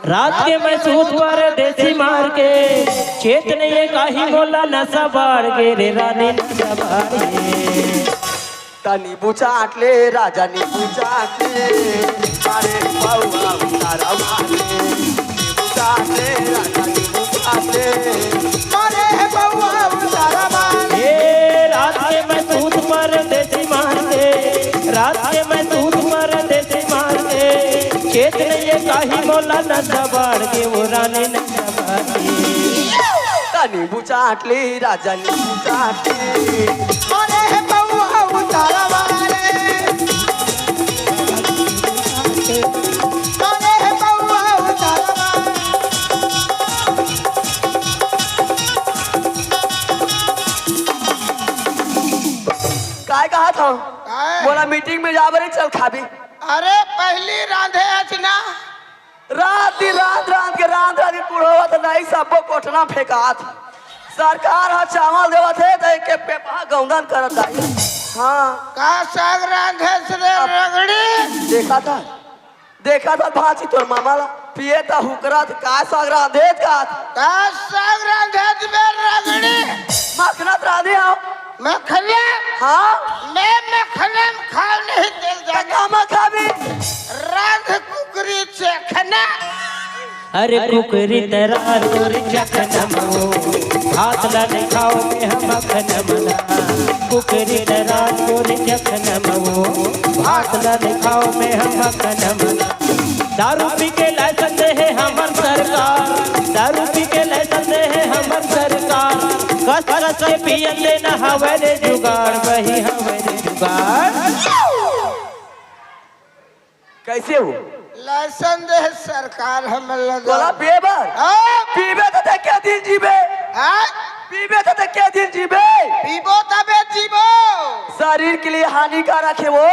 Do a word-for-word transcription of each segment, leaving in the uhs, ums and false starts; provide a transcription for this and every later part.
रात के मैं सूत परदेसी मार के, चेत नइ हे काहे मोला नशा बाढ़ गे रे रानी नशा बाढ़ गे। त नींबू चाट ले राजा नींबू चाट ले, अरे पौवा उतारा मार ले। नींबू चाट ले राजा नींबू चाट ले, अरे पौवा उतारा मार ले। ए रात के मैं सूत परदेसी मार के, रात के मैं सूत परदेसी मार के, चेत नइ हे काहे मोला नशा बाढ़ गे वो रानी नशा बाढ़ गे। त नींबू चाट ले राजा नींबू चाट ले, अरे पौवा उतारा मार ले। अरे पौवा उतारा मार ले। काय कहत हंव? काय? मोला मीटिंग में जा बर हे, चल खाबे। अरे पहिली रांधे हस ना। रात दिन रांध रांध के, रांध रांध के कुढ़ोवत नहीं, सब्बो कोठना फेंकात। सरकार ह चावल देवत हे त एके पेपहा गौंदन करत दाई। हाँ। का साग रांधे हस रे रगड़ी? देखा था, देखा था भांची तोर मामा ला, पिए त हुकरा त का साग रांधे का? का साग रांधे हस बे रगड़ी? मखना त रांधे हंव। मखना? हाँ। मैं मखना खाव नहीं तेल त जाने। का मखाबे? रांध कुकरी चखना। अरे कुकरी त रांध तोर चखना मऊ, भात ला नइ खाव में हम मखना मना। कुकरी त रांध तोर चखना मऊ, भात ला नइ खाव में हम मखना मना। दारू पी के लाइसेंस दे हे हमर सरकार, दारू पी के लाइसेंस दे हे हमर सरकार। कस कस के पियन देना हवय रे जुगाड़, वही हवय रे जुगाड़। कैसे हो? लाइसेंस दे सरकार हमन ला। तोला पिए बर? हाँ। पीबे त ते के दिन जीबे? हाँ? पीबे त ते के दिन जीबे? पीबो तबे जीबो। शरीर के लिए हानिकारक हे वो।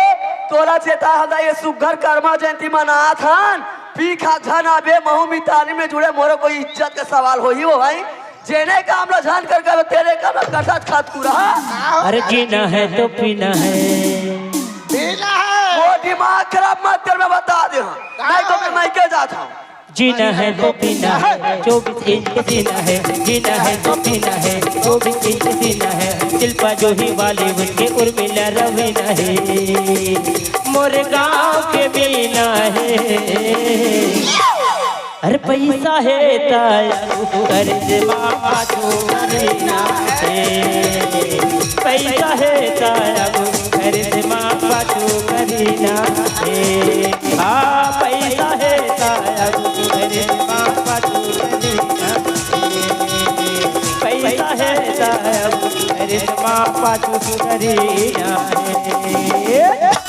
तोला चेता हंव ये सुग्घर करमा जयंती मनात हन। पी खा झन आबे, महू मितानी में जुड़े, मोरो कोई इज्जत के सवाल होही वो भाई। जेने काम ला झन कर कर, तेने काम ला कटत खात कुरा। अरे जीना है तो पीना है। पीना है। वो दिमाग खराब मत कर, मैं बता दे हंव। नहीं तो मैं मायके जात हंव। जीना है तो पीना है, चौबीस इंच सीना है। जीना है तो पीना है, चौबीस इंच सीना है। शिल्पा जूही बॉलीवुड के उर्मिला रवीना है। मोरे गांव के मीना है। अरे पैसा हे त आगू, करिश्मा पाछू करीना हे। पैसा हे त आगू, करिश्मा पाछू करीना हे। हाँ, पैसा हे त आगू, करिश्मा पाछू करीना हे। पैसा हे त आगू, करिश्मा पाछू करीना हे।